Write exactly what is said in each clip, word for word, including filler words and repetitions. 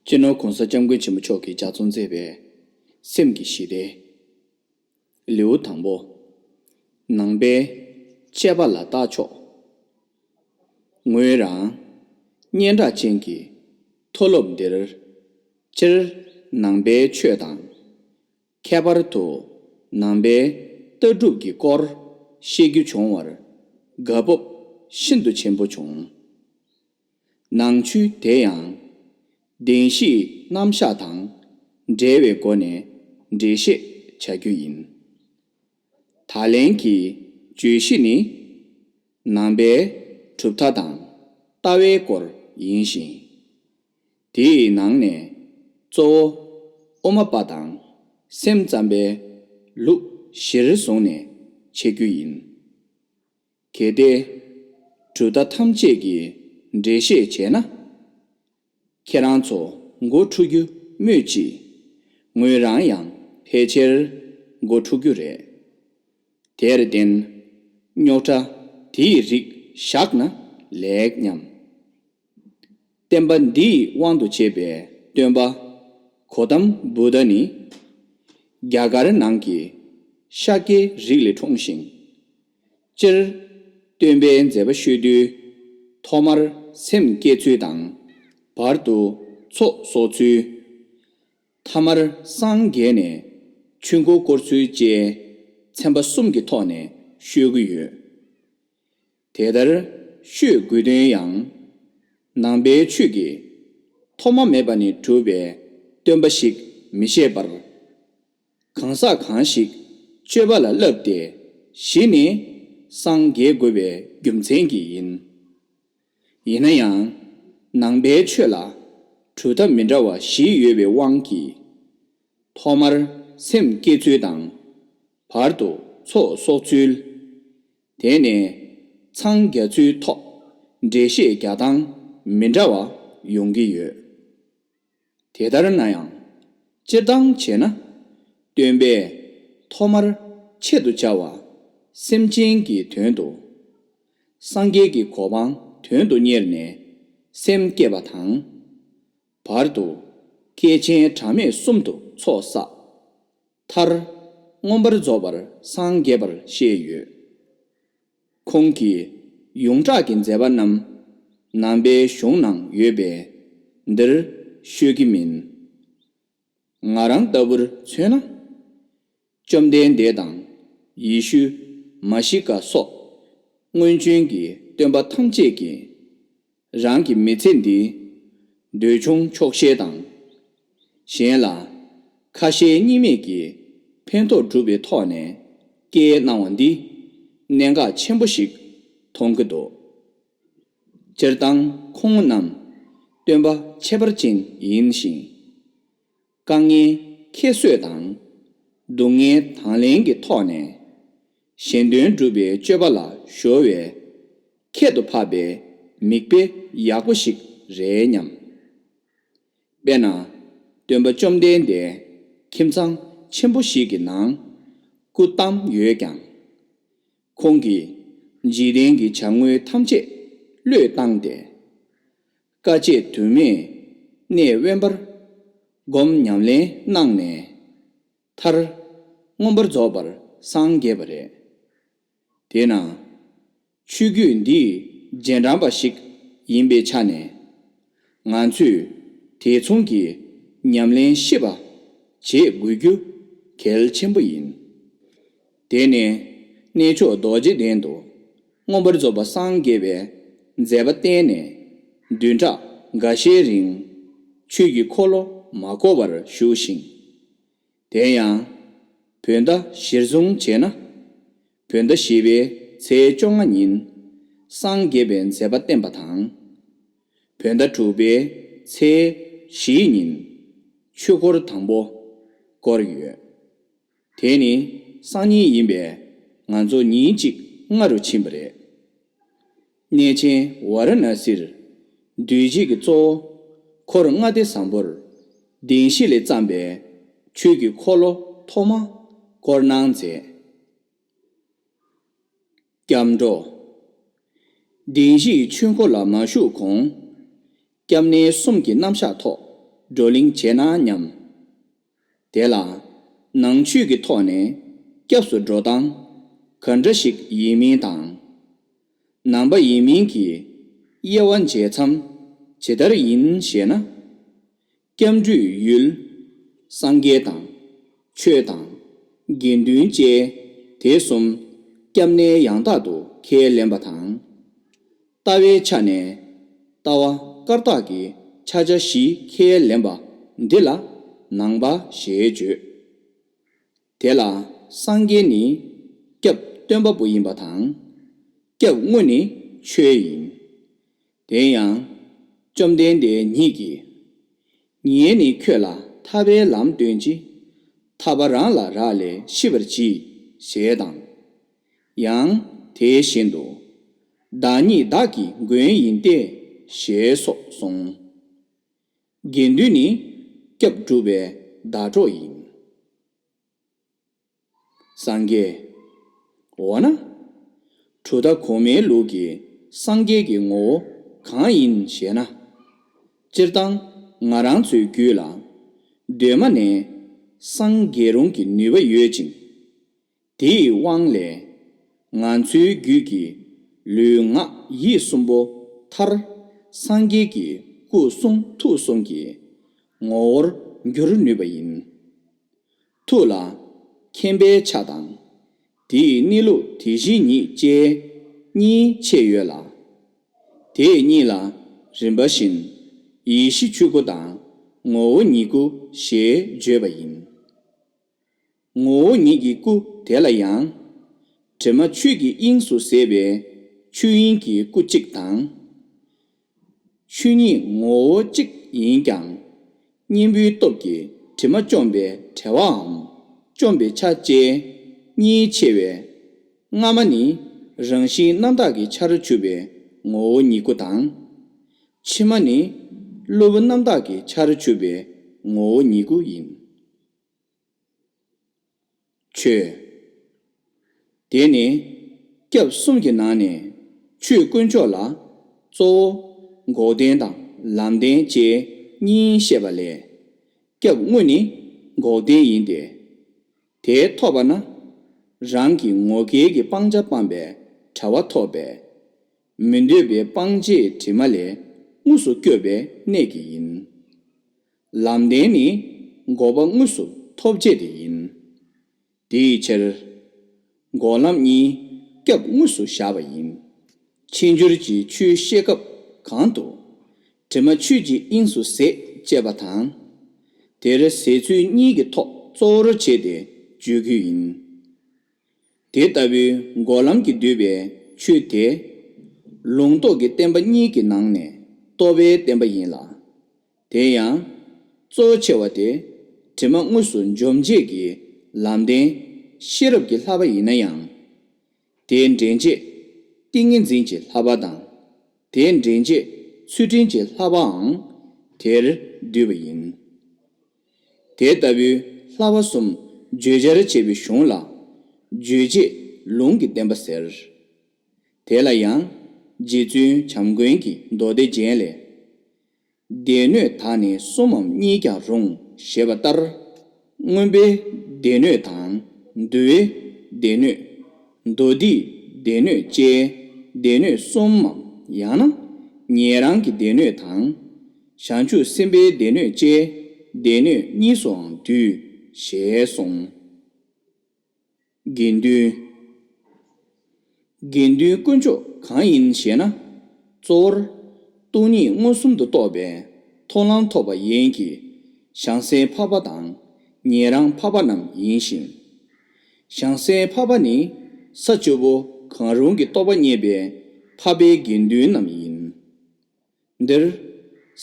སྤྱི་ནོར་༸གོང་ས་༸སྐྱབས་མགོན་ཆེན་པོ་མཆོག་གིས་ལྗགས་རྩོམ་མཛད་པའི་སེམས་ཀྱི་ཞི་བདེ། ལེའུ་དང་པོ། ནང་པའི་དཔྱད་པ་ལ་ལྟ་ཕྱོགས། ངོས་རང་སྙན་གྲགས་ཅན་གྱི་མཐོ་སློབ་འདིར་སྤྱིར་ནང་པའི་ཆོས་དང་། ཁྱད་པར་དུ་ནང་པའི་ལྟ་གྲུབ་ཀྱི་སྐོར་བཤད་རྒྱུ་བྱུང་བར་དགའ་སྤོབས་ཤིན་ཏུ་ཆེན་པོ་བྱུང་། ནང་ཆོས་དེ་ཡང་བདེན་བཞིའི་རྣམ་གཞག་དང་འབྲེལ་བའི་སྒོ་ནས་འགྲེལ་བཤད་བྱ་རྒྱུ་ཡིན། ད་ལན་གྱི་བརྗོད་གཞི་ནི། ནང་པའི་གྲུབ་མཐའ་དང་ལྟ་བའི་སྐོར་ཡིན་ཞིང་། དེའི་ནང་ནས་གཙོ་བོ་དབུ་མ་པ་དང་སེམས་ཙམ་པའི་ལུགས་གཞིར་བཟུང་ནས་འཆད་རྒྱུ་ཡིན། གལ་ཏེ་གྲུབ་མཐའ་ཐམས་ཅད་ཀྱི་འགྲེལ་བཤད་བྱས་ན། ཁྱེད་རང་ཚོ་མགོ་འཁྲུག་རྒྱུ་སྨོས་ཅི། ངོས་རང་ཡང་ཕལ་ཆེར་མགོ་འཁྲུག་རྒྱུ་རེད། དེར་བརྟེན། རྙོག་དྲ་དེའི་རིགས་བཞག་ན་ལེགས་སྙམ། བསྟན་པ་འདིའི་དབང་དུ་བྱས་པའི་སྟོན་པ་གོ་ཏམ་བུདྡྷ་ནི། རྒྱ་གར་ནང་གི་ཤཱཀྱའི་རིགས་ལས་འཁྲུངས་ཤིང་། སྤྱིར་སྟོན་པའི་མཛད་པ་ཤོད་དུས། ཐོག་མར་སེམས་བསྐྱེད་ཚུལ་དང་། བར་དུ་ཚོགས་གསོག་ཚུལ། ཐ་མར་སངས་རྒྱས་ནས་ཆོས་འཁོར་བསྐོར་ཚུལ་བཅས་ཚན་པ་གསུམ་གྱི་ཐོག་ནས་ཤོད་ཀྱི་ཡོད། དེ་ལྟར་ཤོད་དགོས་དོན་ཡང་། ནང་པའི་ཆོས་ཀྱི་ཐོག་མ་མེད་པ་ནས་གྲུབ་པའི་སྟོན་པ་ཞིག་མི་བཞེད་པར། གང་ཟག་གང་ཞིག་སྤྱོད་པ་ལ་བསླབས་ཏེ་གཞི་ནས་སངས་རྒྱས་དགོས་པའི་རྒྱུ་མཚན་གྱིས་ཡིན། ཡིན་ན་ཡང་། ནང་པའི་ཆོས་ལ་གྲུབ་མཐའ་མི་འདྲ་བ་བཞི་ཡོད་པའི་དབང་གིས། ཐོག་མར་སེམས་བསྐྱེད་ཚུལ་དང་། བར་དུ་ཚོགས་གསོག་ཚུལ། དེ་ནས་འཚང་རྒྱ་ཚུལ་ཐོག་འགྲེལ་བཤད་རྒྱག་སྟངས་མི་འདྲ་བ་ཡོང་གི་ཡོད། དེ་ལྟར་ན་ཡང་། སྤྱིར་བཏང་བྱས་ན། སྟོན་པས་ཐོག་མར་ཆེད་དུ་བཅའ་བ་སེམས་ཅན་གྱི་དོན་དུ། སངས་རྒྱས་ཀྱི་གོ་འཕང་དོན་དུ་གཉེར་ནས་སེམས་བསྐྱེད་པ་དང་། བར་དུ་བསྐལ་ཆེན་གྲངས་མེད་གསུམ་དུ་ཚོགས་བསགས། མཐར་མངོན་པར་རྫོགས་པར་སངས་རྒྱས་པར་བཤད་ཡོད། ཁོང་གི་ཡོངས་གྲགས་ཀྱི་མཛད་པ་རྣམས་ནང་པའི་གཞུང་ནང་ཡོད་པས་འདིར་ཤོད་ཀྱི་མིན། ང་རང་ལྟ་བུར་མཚོན་ན། བཅོམ་ལྡན་འདས་དང་ཡེ་ཤུ་མཱ་ཤི་ཀ་སོགས་སྔོན་བྱོན་གྱི་སྟོན་པ་ཐམས་ཅད་ཀྱིས། རང་གི་མི་ཚེ་འདི་འདོད་ཆུང་ཆོག་ཤེས་དང་། གཞན་ལ་ཁ་ཞེ་གཉིས་མེད་ཀྱི་ཕན་ཐོགས་སྒྲུབ་པའི་ཐོག་ནས་བསྐྱལ་གནང་བ་འདི་གནད་འགག་ཆེན་པོ་ཞིག་མཐོང་གི་འདུག་སྤྱིར་བཏང་ཁོང་རྣམས་སྟོན་པ་ཁྱད་པར་ཅན་ཡིན་ཞིང་། དཀའ་ངལ་ཁྱད་གསོད་དང་། སྡུག་བསྔལ་དང་ལེན་གྱི་ཐོག་ནས་གཞན་དོན་སྒྲུབ་པའི་སྤྱོད་པ་ལ་གཞོལ་བའི་ཁྱད་དུ་འཕགས་པའི་མིག་དཔེ་ཡག་པོ་ཞིག་རེད་སྙམ། དཔེར་ན། སྟོན་པ་བཅོམ་ལྡན་འདས་ཁྱིམ་ཚང་ཆེན་པོ་ཞིག་གི་ནང་སྐུ་བལྟམས་ཡོད་ཀྱང་། ཁོང་གིས་འཇིག་རྟེན་གྱི་བྱ་དངོས་ཐམས་ཅད་བློས་བཏང་སྟེ། དཀའ་སྤྱད་དུ་མས་གནས་དབེན་པར་སྒོམ་ཉམས་ལེན་གནང་ནས། མཐར་མངོན་པར་རྫོགས་པར་སངས་རྒྱས་པ་རེད། དེས་ན། ཆོས་བརྒྱུད་འདིའི་རྗེས་འབྲང་པ་ཞིག་ཡིན་པའི་ཆ་ནས། ང་ཚོས་དེ་མཚུངས་ཀྱི་ཉམས་ལེན་ཤེས་པ་བྱེད་དགོས་རྒྱུ་གལ་ཆེན་པོ་ཡིན། དེ་ནས་གནས་མཆོག་རྡོ་རྗེ་གདན་དུ་མངོན་པར་རྫོགས་པར་སངས་རྒྱས་པའི་མཛད་པ་བསྟན་ནས། བདུན་ཕྲག་འགའ་ཤས་རིང་ཆོས་ཀྱི་འཁོར་ལོ་མ་བསྐོར་བར་བཞུགས་ཤིང་། དེ་ཡང་། བོད་ཟླ་གཞིར་བཟུང་བྱས་ན། བོད་ཟླ་བཞི་པའི་ཚེས་བཅོ་ལྔ་ཉིན་སངས་རྒྱས་པའི་མཛད་པ་བསྟན་པ་དང་། བོད་ཟླ་དྲུག་པའི་ཚེས་བཞིའི་ཉིན་ཆོས་འཁོར་དང་པོ་བསྐོར་ཡོད། དེ་ནི་སང་ཉིན་ཡིན་པས་ང་ཚོ་ཉིན་གཅིག་སྔ་རུ་ཕྱིན་པ་རེད། གནས་ཆེན་ཝཱ་ར་ཎ་སིར་དུས་ཅི་གི་གཙོ་བོ་འཁོར་ལྔ་སྡེ་བཟང་པོར་བདེན་བཞི་ལས་བརྩམས་པའི་ཆོས་ཀྱི་འཁོར་ལོ་ཐོག་མ་བསྐོར་གནང་མཛད། སྐྱབས་འགྲོ། བདེན་བཞིའི་ཆོས་འཁོར་ལ་མ་ཞུགས་གོང་། སྐྱབས་གནས་གསུམ་གྱི་རྣམ་གཞག་ཐོག་ བགྲོ་གླེང་བྱས་ན་སྙམ། དེ་ལ་ནང་ཆོས་ཀྱི་ཐོག་ནས་སྐྱབས་སུ་འགྲོ་སྟངས་ག་འདྲ་ཞིག་ཡིན་མིན་དང་། ནང་པ་ཡིན་མིན་གྱི་དབྱེ་བ་འབྱེད་མཚམས་ཇི་ལྟར་ཡིན་ཞེ་ན། སྐྱབས་འགྲོའི་ཡུལ། སངས་རྒྱས་དང་། ཆོས་དང་། དགེ་འདུན་བཅས་དེ་གསུམ་སྐྱབས་གནས་ཡང་དག་ཏུ་ཁས་ལེན་པ་དང་། ལྟ་བའི་ཆ་ནས་ལྟ་བ་བཀར་བཏགས་ཀྱི་ཕྱག་རྒྱ་བཞི་ཁས་ལེན་པ་འདི་ལ་ནང་པ་ཞེས་བརྗོད། དེ་ལ་སངས་རྒྱས་ནི་སྐྱབས་སྟོན་པ་པོ་ཡིན་པ་དང་། སྐྱབས་དངོས་ནི་ཆོས་ཡིན། དེ་ཡང་བཅོམ་ལྡན་འདས་ཉིད་ཀྱིས། ངས་ནི་ཁྱོད་ལ་ཐར་པའི་ལམ་སྟོན་ཅིང་། ཐར་པ་རང་ལ་རག་ལས་ཤེས་པར་གྱིས་ཞེས་དང་། ཡང་དེ་བཞིན་དུ། བདག་ཉིད་བདག་གི་མགོན་ཡིན་ཏེ་ཞེས་སོགས་གསུངས། དགེ་འདུན་ནི་སྐྱབས་སྒྲུབ་པའི་ཟླ་གྲོགས་ཡིན། སངས་རྒྱས། འོ་ན། གྲུབ་མཐའ་གོང་མའི་ལུགས་ཀྱི་སངས་རྒྱས་ཀྱི་ངོ་བོ་གང་ཡིན་ཞེ་ན། སྤྱིར་བཏང་ང་རང་ཚོའི་རྒྱུད་ལ་གདོད་མ་ནས་སངས་རྒྱས་རུང་གི་ནུས་པ་ཡོད་ཅིང་། དེའི་དབང་ལས་ང་ཚོའི་རྒྱུད་ཀྱི་ལུས་ངག་ཡིད་གསུམ་པོ་མཐར་སངས་རྒྱས་ཀྱི་སྐུ་གསུང་ཐུགས་གསུམ་གྱི་ངོ་བོར་འགྱུར་ནུས་པ་ཡིན། ཐུགས་ལ་མཁྱེན་པའི་ཆ་དང་། དེའི་གནས་ལུགས་དེ་བཞིན་ཉིད་ཅེས་གཉིས་ཕྱེ་ཡོད་ལ། དེ་གཉིས་ལ་རིམ་པ་བཞིན་ཡེ་ཤེས་ཆོས་སྐུ་དང་ངོ་བོ་ཉིད་སྐུ་ཞེས་བརྗོད་པ་ཡིན། ངོ་བོ་ཉིད་ཀྱི་སྐུ་དེ་ལ་ཡང་། དྲི་མ་ཆོས་ཀྱི་དབྱིངས་སུ་ཟད་པའི་ཆོས་དབྱིངས་ཀྱི་སྐུ་གཅིག་དང་། ཆོས་ཉིད་ངོ་བོ་གཅིག་ཡིན་ཀྱང་། གཉེན་པོའི་སྟོབས་ཀྱིས་དྲི་མ་བཅོམ་པའི་བྲལ་བའམ་བཅོམ་པའི་ཆ་བཅས་གཉིས་ཕྱེ་བས། སྔ་མ་ནི་རང་བཞིན་རྣམ་དག་གི་ཆར་གྱུར་པའི་ངོ་བོ་ཉིད་སྐུ་དང་། ཕྱི་མ་ནི་སློབ་བུ་རྣམ་དག་གི་ཆར་གྱུར་པའི་ངོ་བོ་ཉིད་སྐུ་ཡིན། ཆོས། དེ་ནི་སྐྱབས་གསུམ་གྱི་ནང་ནས་ཆོས་དཀོན་མཆོག་ལ་གཙོ་བོ་འགོག་བདེན་དང་ལམ་བདེན་བཅས་གཉིས་བཤད་པ་ལས། སྐྱབས་དངོས་ནི་འགོག་བདེན་ཡིན་ཏེ། དེ་ཐོབ་པ་ན་རང་གི་ངོ་སྐལ་གྱི་སྤང་བྱ་སྤངས་པའི་བྲལ་བ་ཐོབ་པས། མི་འདོད་པའི་སྤང་བྱའི་དྲི་མ་ལས་དངོས་སུ་སྐྱོབ་པའི་གནད་ཀྱིས་ཡིན། ལམ་བདེན་ནི་འགོག་པ་དངོས་སུ་ཐོབ་བྱེད་དེ་ཡིན། དེའི་ཕྱིར། འགོག་ལམ་གཉིས་སྐྱབས་དངོས་སུ་བཞག་པ་ཡིན། ཕྱི་འགྱུར་གྱི་ཆོས་བཤད་སྐབས་གང་དུ། དྲི་མ་ཆོས་ཀྱི་དབྱིངས་སུ་ཟད་ཅེས་པ་དང་། དེར་ཟད་ཚུལ་གཉིས་ཀྱི་ཐོག་གཙོ་བོར་བྱས་ཏེ་བརྗོད་རྒྱུ་ཡིན། དེ་ལྟ་བུའི་འགོག་ལམ་གྱིས་བསྡུས་པའི་ཆོས་དེ། ལུང་རྟོགས་ཀྱི་བསྟན་པ་གཉིས་ཀྱི་ནང་ནས་རྟོགས་པའི་བསྟན་པ་ཡིན་ལ། དེ་ཡང་གཙོ་ཆེ་བ་དེ་དྲི་མ་དངོས་སུ་འཇོམས་བྱེད་ཀྱི་ལམ་བདེན་ཤེས་རབ་ཀྱི་བསླབ་པ་ཡིན་ན་ཡང་། དེ་འདྲེན་བྱེད་ཏིང་ངེ་འཛིན་གྱི་བསླབ་པ་དང་། དེ་འདྲེན་བྱེད་ཚུལ་ཁྲིམས་ཀྱི་བསླབ་པའང་དེར་འདུས་པ་ཡིན། དེ་ལྟ་བུའི་བསླབ་པ་གསུམ་བརྗོད་བྱར་བྱེད་པའི་གཞུང་ལ་རྗོད་བྱེད་ལུང་གི་བསྟན་པ་ཟེར། དེ་ལ་ཡང་རྗེ་བཙུན་བྱམས་མགོན་གྱི་མདོ་སྡེ་རྒྱན་ལས། སྡེ་སྣོད་དག་ནི་གསུམ་མམ་གཉིས་ཀྱང་རུང་ཞེས་པ་ལྟར། མངོན་པའི་སྡེ་སྣོད་དང་། འདུལ་བའི་སྡེ་སྣོད། མདོ་སྡེའི་སྡེ་སྣོད་ཅེས་སྡེ་སྣོད་གསུམ་མམ་ཡང་ན་ཉན་རང་གི་སྡེ་སྣོད་དང་། བྱང་ཆུབ་སེམས་དཔའི་སྡེ་སྣོད་ཅེས་སྡེ་སྣོད་གཉིས་སུའང་འདུས་ཞེས་གསུངས། དགེ་འདུན། དགེ་འདུན་དཀོན་མཆོག་གང་ཡིན་ཞེ་ན། གཙོ་བོར་སྟོང་ཉིད་མངོན་སུམ་དུ་རྟོགས་པའི་མཐོང་ལམ་ཐོབ་པ་ཡིན་གྱི། བྱང་སེམས་འཕགས་པ་དང་ཉན་རང་འཕགས་པ་རྣམས་ཡིན་ཞིང་། བྱང་སེམས་འཕགས་པ་ནི་ས་བཅུ་པོ་གང་རུང་གི་རྟོགས་པ་རྙེད་པའི་འཕགས་པའི་དགེ་འདུན་རྣམས་ཡིན། འདིར་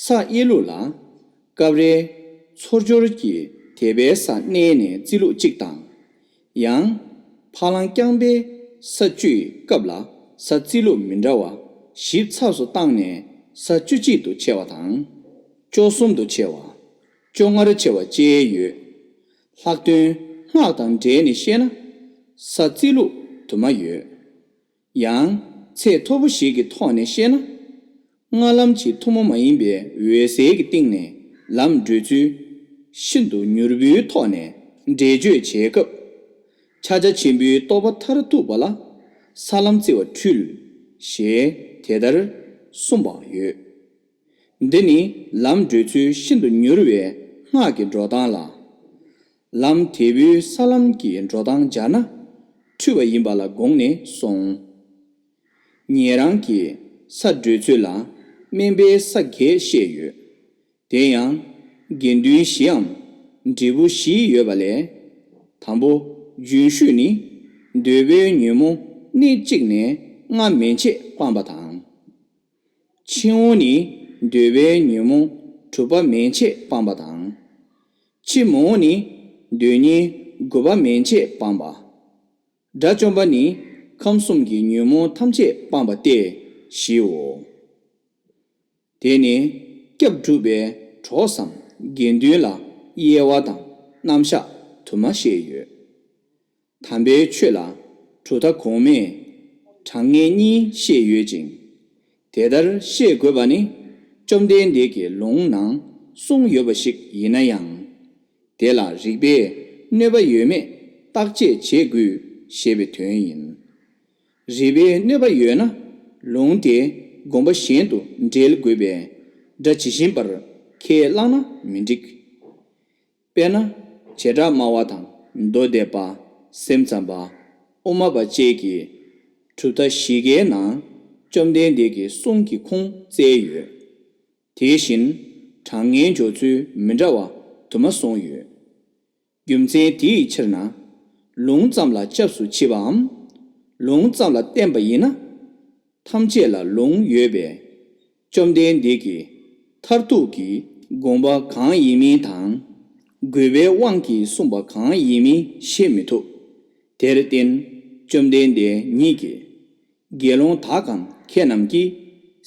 ས་དབྱེ་ལུགས་ལ། སྐབས་རེ་ཚོར་སྦྱོར་གྱི་དད་པའི་ས་བསྣན་ནས་བརྩི་ལུགས་གཅིག་དང་། ཡང་། ཕ་ལང་རྐྱང་པའི་ས་བཅུའི་སྐབས་ལ་ས་བརྩི་ལུགས་མི་འདྲ་བ་ཞིབ་ཚགས་སུ་བཏང་ནས་ས་བཅུ་གཅིག་ཏུ་ཕྱེ་བ་དང་། བཅུ་གསུམ་དུ་ཕྱེ་བ། བཅོ་ལྔར་ཕྱེ་བ་བཅས་ཡོད། ལྷག་དོན་སྔགས་དང་འབྲེལ་ནས་བཤད་ན། ས་བརྩི་ལུགས་དུ་མ་ཡོད། ཡང་ཚད་མཐོ་པོ་ཞིག་གི་ཐོག་ནས་བཤད་ན། སྔགས་ལམ་གྱི་ཐུན་མོང་མ་ཡིན་པའི་འོད་གསལ་གྱི་སྟེང་ནས་ ལམ་བགྲོད་ཚུལ་ཤིན་ཏུ་མྱུར་པོའི་ཐོག་ནས་འགྲེལ་བརྗོད་བྱེད་སྐབས། ཕྱག་རྒྱ་ཆེན་པོའི་རྟོགས་པ་མཐར་ཐུག་པ་ལ་ས་ལམ་བརྩི་བ་འཁྲུལ་ཞེས་དེ་ལྟར་གསུངས་པ་ཡོད། འདི་ནི་ལམ་བགྲོད་ཚུལ་ཤིན་ཏུ་མྱུར་བའི་སྔགས་ཀྱི་འགྲོ་སྟངས་ལ། ལམ་དལ་བུའི་ས་ལམ་གྱི་འགྲོ་སྟངས་སྦྱར་ན་འཁྲུལ་བ་ཡིན་པ་ལ་དགོངས་ནས་སོང་། ཉན་རང་གིས་ས་བགྲོད་ཚུལ་ལ་དམན་པའི་ས་བརྒྱད་བཤད་ཡོད། དེ་ཡང་དགེ་འདུན་བཞིའམ་འབྲས་བུ་བཞི་ཡོད་པ་ལས། དང་པོ་རྒྱུན་ཞུགས་ནི་འདོད་པའི་ཉོན་མོངས་གནས་གཅིག་ནས་ལྔ་མན་ཆད་སྤངས་པ་དང་། ཕྱིར་འོང་ནི་འདོད་པའི་ཉོན་མོངས་དྲུག་པ་མན་ཆད་སྤངས་པ་དང་། ཕྱིར་མི་འོང་ནི་འདོད་ཉོན་དགུ་པ་མན་ཆད་སྤངས་པ། དགྲ་བཅོམ་པ་ནི་ཁམས་གསུམ་གྱི་ཉོན་མོངས་ཐམས་ཅད་སྤངས་པ་སྟེ་བཞིའོ། དེ་ནས་སྐྱབས་སྒྲུབ་པའི་གྲོགས་སམ་དགེ་འདུན་ལ་དབྱེ་བ་དང་རྣམ་གཞག་དུ་མ་བཤད་ཡོད། དམ་པའི་ཆོས་ལ་གྲུབ་མཐའ་གོང་མས་གྲངས་ངེས་གཉིས་བཤད་ཡོད་ཅིང་། དེ་ལྟར་བཤད་དགོས་པ་ནི་བཅོམ་ལྡན་འདས་ཀྱི་ལུང་ནང་གསུངས་ཡོད་པ་ཞིག་ཡིན་ན་ཡང་། དེ་ལ་རིགས་པས་གནོད་པ་ཡོད་མེད་བརྟག་དཔྱད་བྱེད་དགོས་ཞེས་པའི་དོན་ཡིན། རིགས་པས་གནོད་པ་ཡོད་ན་ལུང་དེ་དགོངས་པ་གཞན་དུ་འགྲེལ་དགོས་པས་སྒྲ་ཇི་བཞིན་པར་ཁས་བླངས་ན་མི་འགྲིག། དཔེར་ན་བྱེ་བྲག་སྨྲ་བ་དང་མདོ་སྡེ་པ། སེམས་ཙམ་པ། དབུ་མ་པ་བཅས་ཀྱིས་གྲུབ་མཐའ་བཞི་ཀའི་ནང་བཅོམ་ལྡན་འདས་ཀྱི་གསུང་གི་ཁུངས་བཙལ་ཡོད། དེ་བཞིན་གྲངས་ངེས་འཇོག་ཚུལ་མི་འདྲ་བ་དུ་མ་གསུངས་ཡོད། རྒྱུ་མཚན་དེའི་ཕྱིར་ན། ལུང་ཙམ་ལ་སྐྱབས་སུ་མཆི་བའམ། ལུང་ཙམ་ལ་བརྟེན་པ་ཡིན་ན། ཐམས་ཅད་ལ་ལུང་ཡོད་པས། བཅོམ་ལྡན་འདས་ཀྱི་མཐར་ཐུག་གི་དགོངས་པ་གང་ཡིན་མིན་དང་། དགོས་པའི་དབང་གིས་གསུངས་པ་གང་ཡིན་མིན་ཤེས་མི་ཐུབ། དེར་བརྟེན་བཅོམ་ལྡན་འདས་ཉིད་ཀྱིས། དགེ་སློང་དག་གམ་མཁས་རྣམས་ཀྱིས།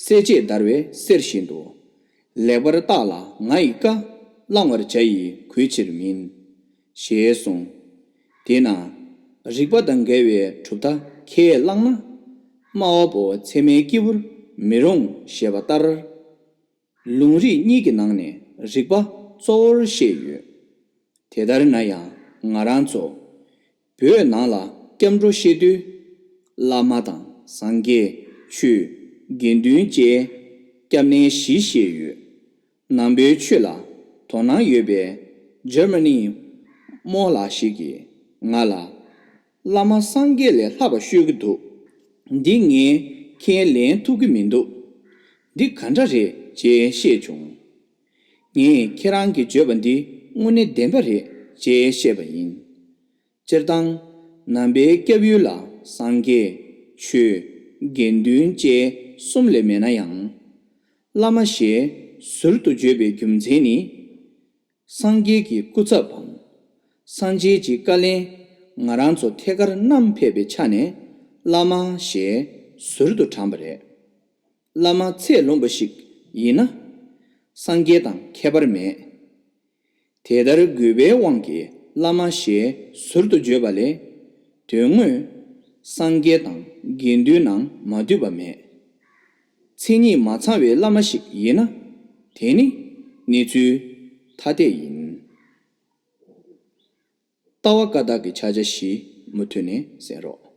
གསལ་བྱེད་བརྡར་བའི་གསེར་བཞིན་དུ། ལེགས་པར་བརྟགས་ལ་ང་ཡི་བཀའ། བླང་བར་བྱ་ཡི་གུས་ཕྱིར་མིན། ཞེས་གསུངས། དེས་ན་རིགས་པ་དང་འགལ་བའི་གྲུབ་མཐའ་ཁས་བླངས་ན། སྨྲ་བ་པོ་ཚད་མའི་སྐྱེས་བུར་མི་རུང་ཞེས་པ་ལྟར། ལུང་རིགས་གཉིས་ཀྱི་ནང་ནས་རིགས་པ་གཙོ་བོར་བཤད་ཡོད། དེ་ལྟར་ན་ཡང་ང་རང་ཚོ་བོད་ནང་ལ་སྐྱབས་འགྲོ་བཤད་དུས། བླ་མ་དང་སངས་རྒྱས། ཆོས། དགེ་འདུན་བཅས་སྐྱབས་གནས་བཞི་བཤད་ཡོད། ནང་པའི་ཆོས་ལ་དོ་སྣང་ཡོད་པའི་འཇར་མ་ནིའི་རྨོ་ལགས་ཤིག་གིས་ང་ལ། བླ་མ་སངས་རྒྱས་ལས་ལྷག་པ་ཤོད་ཀྱི་འདུག། འདི་ངས་ཁས་ལེན་ཐུབ་ཀྱི་མི་འདུག། འདི་ག་འདྲ་རེད་ཅེས་བཤད་བྱུང་། ངས་ཁྱེད་རང་གིས་བརྗོད་པ་འདི་དངོས་གནས་བདེན་པ་རེད་ཅེས་བཤད་པ་ཡིན། སྤྱིར་བཏང་། ནང་པའི་སྐྱབས་ཡུལ་ལ་སངས་རྒྱས། ཆོས། དགེ་འདུན་བཅས་གསུམ་ལས་མེད་ན་ཡང་། བླ་མ་ཞེས་ཟུར་དུ་བརྗོད་པའི་རྒྱུ་མཚན་ནི། སངས་རྒྱས་ཀྱི་སྐུ་ཚབ་བམ། སངས་རྒྱས་ཀྱི་བཀའ་ལན་ང་རང་ཚོ་ཐད་ཀར་བསྣམས་ཕེབས་པའི་ཆ་ནས་བླ་མ་ཞེས་ཟུར་དུ་དྲངས་པ་རེད། བླ་མ་ཚད་ལོངས་པ་ཞིག་ཡིན་ན། སངས་རྒྱས་དང་ཁྱད་པར་མེད། དེ་ལྟར་དགོས་པའི་དབང་གིས་བླ་མ་ཞེས་ཟུར་དུ་བརྗོད་པ་ལས། དོན་དངོས། སངས་རྒྱས་དང་དགེ་འདུན་ནང་མ་འདུས་པ་མེད། མཚན་ཉིད་མ་ཚང་བའི་བླ་མ་ཞིག་ཡིན་ན། དེ་ནི་གནས་ཚུལ་ཐ་དད་ཡིན། ལྟ་བ་བཀའ་རྟགས་ཀྱི་ཕྱག་རྒྱ་བཞི་མུ་མཐུད་ནས་གསན་རོགས།